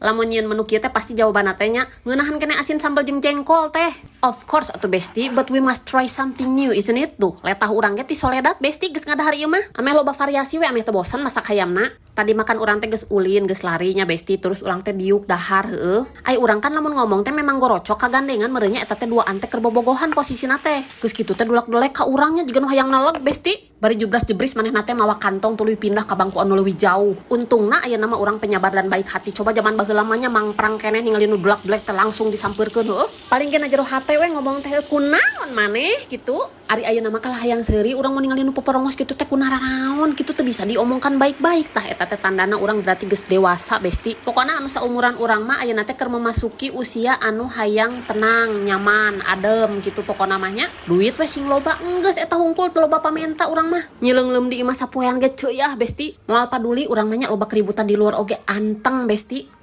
Lamun nyieun menu kieu teh pasti jawabanna teh nya ngeunahan keneh asin sambal jeung jengkol teh. Of course atuh, Besti, but we must try something new, isn't it? Tuh, letah urang ge ti soledat, Besti, geus ngadahar ieu mah. Ameh loba variasi we, ameh teu bosen masak hayamna. Tadi makan urang teh geus ulin, geus lari nya, Besti, terus urang teh diuk dahar heueuh. Ai urang kan lamun ngomong teh memang gorocok kagandengan meureun nya, eta teh duaan teh keur bobogohan posisina teh. Geus kitu teh dulak-dolek ka urangnya jiga nu hayang neleg, Besti. Bari jubras jebris manehna teh mawa kantong, tuluy pindah ka bangku anu leuwih jauh. Untungna aya nama urang penyabar dan baik hati. Coba zaman baheula mah nya mangprang keneh ningali nu dulak-dolek teh langsung disampeurkeun heueuh. Paling ge na jero hate we ngomong teh, "Kunaon maneh?" gitu. Ari ayeuna mah kalah hayang seuri urang mun ningali nu poporongos kitu teh, kunaraon kitu, teu bisa diomongkan baik-baik. Tah, eta teh tandana urang berarti geus dewasa, Besti. Pokokna anu saumuran urang mah ayeuna teh keur memasuki usia anu hayang tenang, nyaman, adem gitu pokokna mah nya. Duit we sing loba, enggeus eta hungkul, teu loba pamenta urang mah. Nyileungleum di imah sapoean ge ceuh, Besti. Moal paduli urang mah nya, loba keributan di luar oge anteng, Besti.